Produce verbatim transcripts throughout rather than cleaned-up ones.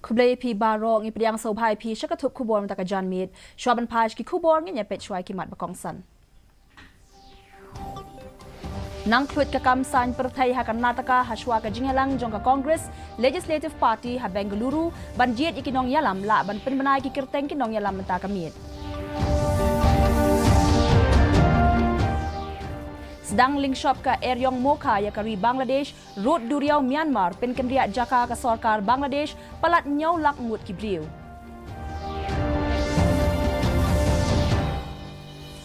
Khublei phi baroh, ngi pdiang sngewbha ïa phi sha ka thup khubor mynta ka janmiet. Shuwa ban phai sha ki khubor, ngin ïa peit shuwa ki mat ba kongsan. Nang khluit ka kam saiñ pyrthei ha Karnataka ha shuwa ka jingïalang jong ka Congress Legislative Party ha Bengaluru ban jied ïa ki nongïalam lah ban pynbna ïa ki kyrteng ki nongïalam mynta ka miet. Sdang lyngshop ka eriong Mocha ïa ka ri Bangladesh, rud duriaw Myanmar pynkynriah jaka ka sorkar Bangladesh, palat hynñiew lak ngut ki briew.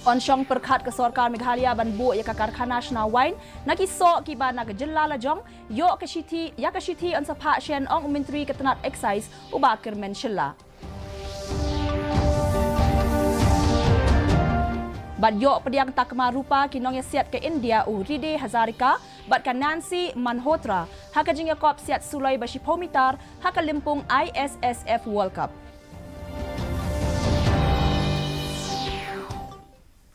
Yn shong pyrkhat ka sorkar Meghalaya ban buh ïa ka karkhana shna wain na ki soh kiba na ka jylla lajong, ïoh ka shithi, ïa ka shithi yn sa phah shen, ong u Myntri ka tnat Excise u Bah Kyrmen Shylla. Bad ïoh pdiang takma rupa ki nongïasiat ka India u Ride Hazarika bad ka Nancy Manhotra ha ka jingïakop siat suloi ba shiphew mitar ha ka lympung I S S F World Cup.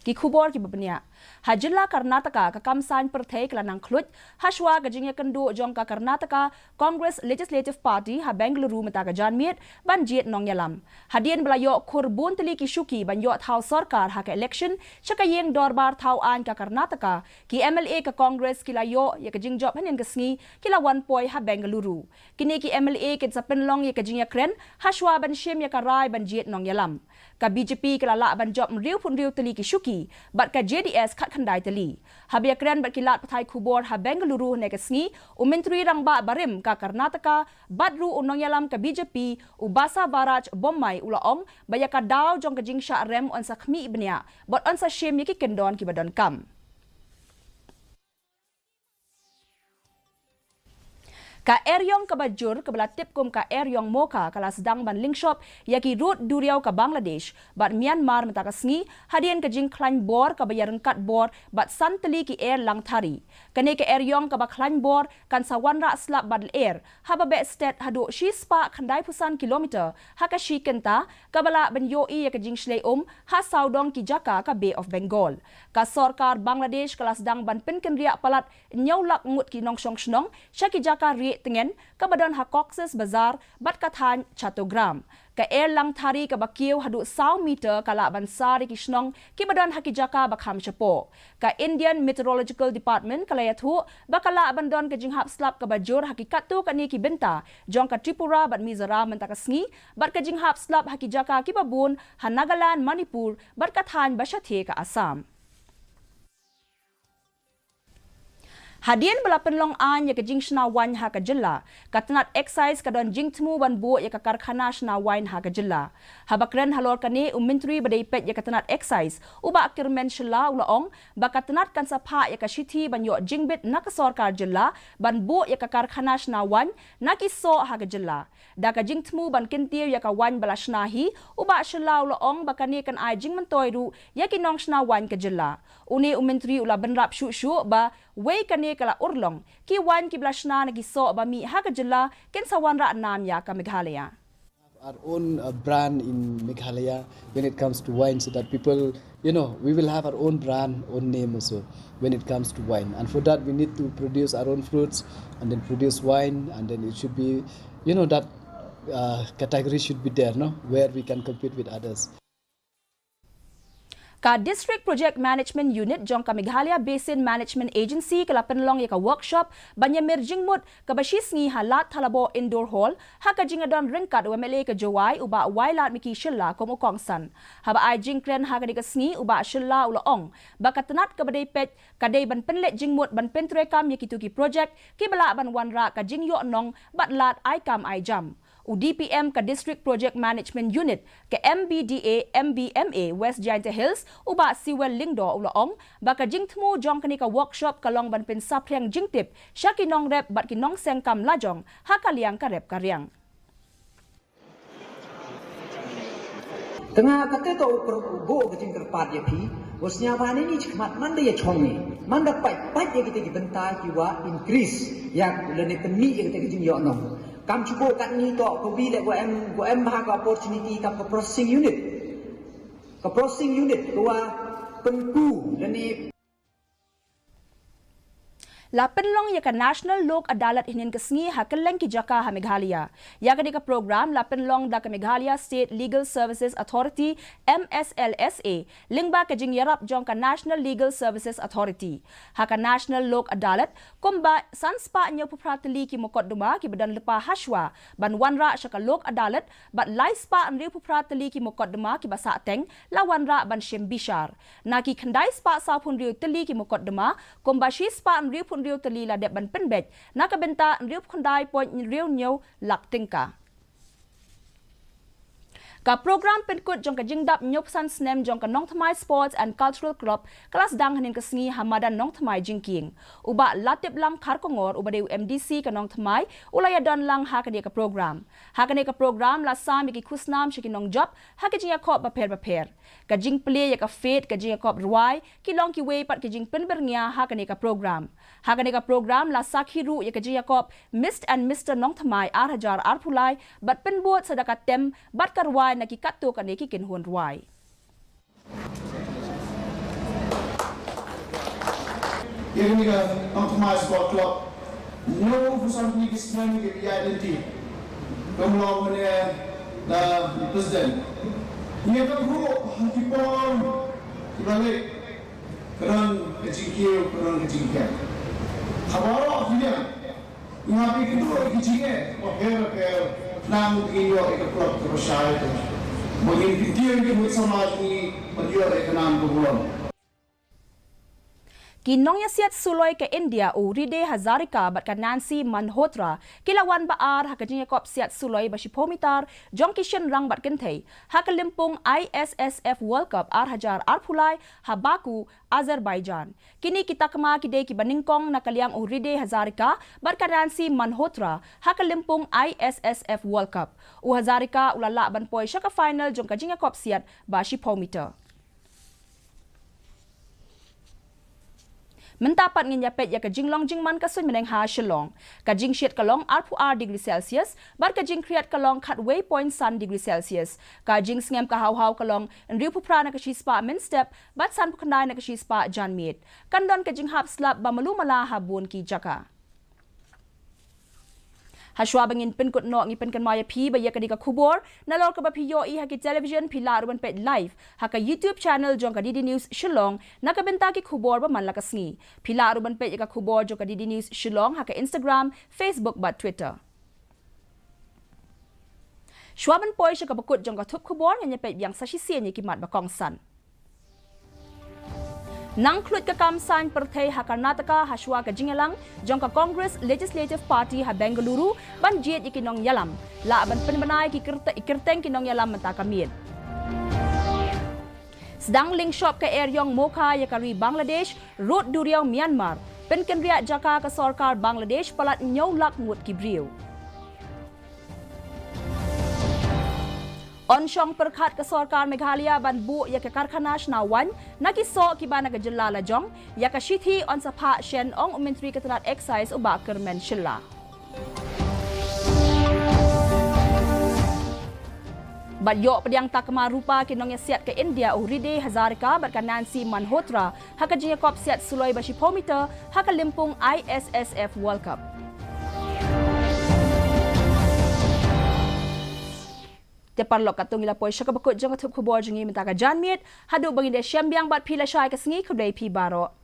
Ki khubor kiba bniah. Ha jylla Karnataka ka kam saiñ pyrthei ka la nang khluit ha shuwa ka jingïakynduh jong ka Karnataka Congress Legislative Party ha Bengaluru mynta ka janmiet ban jied nongïalam. Hadien ba la ïoh khur bun tylli ki shuki ban ïoh thaw sorkar ha ka election sha ka ïing dorbar thaw aiñ ka Karnataka, ki M L A ka Congress ki la ïoh ïa ka jingjop hynnin ka sngi ki la wan poi ha Bengaluru. Kine ki M L A kin sa pynlong ïa ka jingïakren ha shuwa ban shim ïa ka rai ban jied nongïalam. Ka B J P ka la lah ban jop hynriewphew hynriew tylli ki shuki bad ka J D S khatkhyndai tylli. Haba ïakren bad ki lad pathai khubor ha Bengaluru hynne ka sngi, u Myntri Rangbah barim ka Karnataka bad ruh u nongïalam ka B J P u Basavaraj Bommai u la ong ba ïa ka daw jong ka jingshah rem yn sa khmih bniah bad yn sa shim ïa ki kyndon kiba donkam. Ka eriong kaba jur kaba la tip kum ka eriong Mocha ka la sdang ban lyngshop ïa ki rud duriaw ka Bangladesh bad Myanmar mynta ka sngi, hadien ka jingkhlaiñ bor kaba ïaryngkat bor bad san tylli ki erlang thari. Kane ka eriong kaba khlaiñ bor kan sa wanrah slap bad lyer haba beh stet haduh shispah khyndaiphew san kilometer ha ka shi kynta, kaba lah ban ïohi ïa ka jingshlei um ha sawdong ki jaka ka Bay of Bengal. Ka sorkar Bangladesh ka la sdang ban pynkynriah palat hynñiew lak ngut ki nongshong shnong sha ki jaka rieh tngen kaba don ha Cox's Bazar bad ka thaiñ Chattogram. Ka erlang thari kaba kiew haduh saw meter ka lah ban sar ïa ki shnong kiba don ha ki jaka ba kham shapoh. Ka Indian Meteorological Department ka la ïathuh ba ka lah ban don ka jinghap slap kaba jur ha ki katto katne ki bynta jong ka Tripura bad Mizoram mynta ka sngi, bad ka jinghap slap ha ki jaka kiba bun ha Nagaland, Manipur bad ka thaiñ ba shathie ka Assam. Hadien ba la pynlong aiñ ïa ka jingshna wain ha ka jylla, ka tnat Excise ka don jingthmu ban buh ïa ka karkhana shna wain ha ka jylla. Haba kren halor kane, u Myntri ba dei peit ïa ka tnat Excise u Bah Kyrmen Shylla u la ong ba ka tnat kan sa phah ïa ka shithi ban ïoh jingbit na ka sorkar jylla ban buh ïa ka karkhana shna wain na ki soh ha ka jylla. Da ka jingthmu ban kyntiew ïa ka wain ba la shna hi, u Bah Shylla u la ong ba kane kan ai jingmyntoi ruh ïa ki nongshna wain ka jylla. Une u Myntri u la bynrap shuh shuh ba wei kane ka la urlong, ki wain kiba la shna na ki soh ba mih ha ka jylla kin sa wanrah nam ïa ka Meghalaya. Our own uh, brand in Meghalaya when it comes to wine, so that people, you know, we will have our own brand, own name also when it comes to wine. And for that, we need to produce our own fruits and then produce wine, and then it should be, you know, that uh, category should be there, no, where we can compete with others. Ka District Project Management Unit jong ka Meghalaya Basin Management Agency ka la pynlong ïa ka workshop ban ïamir jingmut kaba shi sngi ha Lad Thalabo Indoor Hall ha ka jingïadon ryngkat u M L A ka Jowai u Bah Wailadmiki Shylla kum u kongsan. Haba ai jingkren ha kane ka sngi, u Bah Shylla u la ong ba ka tnat kaba dei peit ka dei ban pynleit jingmut ban pyntreikam ïa kito ki projek kiba lah ban wanrah ka jingïohnong bad lad ai kam ai jam. U D P M ka District Project Management Unit ka M B D A M B M A West Jaintia Hills, u Bah Sewell Lyngdoh u la ong ba ka jingthmu jong kane ka workshop ka long ban pynsaphriang jingtip sha ki nongrep bad ki nongseng kam lajong ha ka liang ka rep ka riang. Te nga kata ka u buh ka jingkyrpad ïa phi, u sñiaw ba hangne chakhmat man da ïa chong ngi, man da pait pait ïa kita ki bynta ki wa increase ïa lane pynmih ïa kita ki jingïohnong. Kam shu buh katne toh, ka wi leh ko em, ko em bha ka opportunity kam ka processing unit. Ka processing unit ka wa pynku lane. La pynlong ïa ka National Lok Adalat hynnin ka sngi ha kylleng ki jaka ha Meghalaya. Ïa kane ka program la pynlong da ka Meghalaya State Legal Services Authority, M S L S A, lyngba ka jingïarap jong ka National Legal Services Authority. Ha ka National Lok Adalat, kumba san spah hynñiewphew phra tylli ki mukotduma kiba don lypa hashwa ban wanrah sha ka Lok Adalat, bad lai spah hynriewphew phra tylli ki mukotduma kiba sahteng la wanrah ban shim bishar. Na ki khyndai spah sawphew hynriew tylli ki mukotduma, kumba shi spah hynriewphew hynriew tylli la dep ban pynbeit na ka bynta hynriewphew khyndai point hynriew hynñiew lak tyngka. Ka program pynkut jong ka jingdap hynñiewphew san snem jong ka Nongthymmai Sports and Cultural Club ka la sdang hynnin ka sngi ha madan Nongthymmai Jingkieng. U Bah Latiplang Kharkongor, uba dei u M D C ka Nongthymmai, u la ïadon lang ha kane ka program. Ha kane ka program la sam ïa ki khusnam sha ki nongjop ha ki jingïakob bapher bapher. Ka jingplie ïa ka fete, ka jingïakob rwai, ki long kiwei pat ki jingpynbyrngia ha kane ka program. Ha kane ka program la sakhi ruh ïa ka jingïakob Miss and Mister Nongthymmai ar hajar arphew lai, bad pynbud sa da ka tem bad ka rwai na ki katto katne ki kynhun rwai. Ïa kane ka Nongthymmai Sport Club, hynñiewphew san tylli ki snem kiba ïaid lynti. Kam long mynne da president. Ïa ka ruh ha ki por kiba leit, ka don ka jingkiew, ka don ka jingkiew. Kaba ruh ki ïa Nga phi kynduh ïa ki jingeh bapher bapher, nang ngin ïoh ïa ka club kaba shai te. Ba ngin kyntiew ïa ki mut samaj ngi ban ïoh ïa ka nam ka burom. Ki nongïasiat suloi ka India u Hriday Hazarika bad ka Nancy Malhotra ki la wan ba ar ha ka jingïakob siat suloi ba shiphew mitar jong ki shynrang bad kynthei ha ka lympung I S S F World Cup ar hajar arphew lai ha Baku, Azerbaijan. Kine ki takma ki dei kiba nyngkong na ka liang u Hriday Hazarika bad ka Nancy Malhotra ha ka lympung I S S F World Cup. U Hazarika u la lah ban poi sha ka final jong ka jingïakob siat ba shiphew mitar. Mynta pat ngin ïa peit ïa ka jinglong jingman ka suiñ bneng ha Shillong. Ka jingshit ka long arphew ar degree Celsius, bad ka jingkhriat ka long khatwei point san degree Celsius. Ka jingsngem ka haw haw ka long hynriewphew phra na ka shispah mynstep, bad sanphew khyndai na ka shispah janmiet. Kan don ka jinghap slap ba malu mala ha bun ki jaka. Hashwa ba ngin pynkut noh, ngi pynkynmaw ïa phi ba ïa kane ka khubor nalor kaba phi ïohi ha ki television, phi lah ruh ban peit live ha ka YouTube channel jong ka D D News Shillong na ka bynta ki khubor ba man la ka sngi. Phi lah ruh ban peit ïa ka khubor jong ka D D News Shillong ha ka Instagram, Facebook bad Twitter. Shuwa ban poi sha kaba kut jong ka thup khubor, ngin ïa peit biang sa shisien ïa ki mat ba kongsan. Nang khluit ka kam saiñ pyrthei ha Karnataka hashwa ka jingïalang jong ka Congress Legislative Party ha Bengaluru ban jied ïa ki nongïalam. Lah ban pynbna ïa ki kyrte-, kyrteng ki nongïalam mynta ka miet. Sdang lyngshop ka eriong Mokha ïa ka ri Bangladesh, rud duriaw Myanmar. Pynkynriah jaka ka sorkar Bangladesh palat hynñiew lak ngut ki briew. Yn shong pyrkhat ka sorkar Meghalaya ban buh ïa ka karkhana shna waiñ na ki soh kiba na ka jylla lajong, ïa ka shithi yn sa phah shen, ong u Myntri ka tnat Excise u Bah Kyrmen Shylla. Bad ïoh pdiang takma rupa ki nongïasiat ka India u Hriday Hazarika bad ka Nancy Malhotra ha ka jingïakop siat suloi ba shiphew mitar ha ka lympung I S S F World Cup. Te paralok, katto ngi la poi sha kaba kut jong ka thup khubor jong ngi mynta ka janmiet, haduh ba ngin ïashem biang bad phi lashai ka sngi, khublei phi baroh.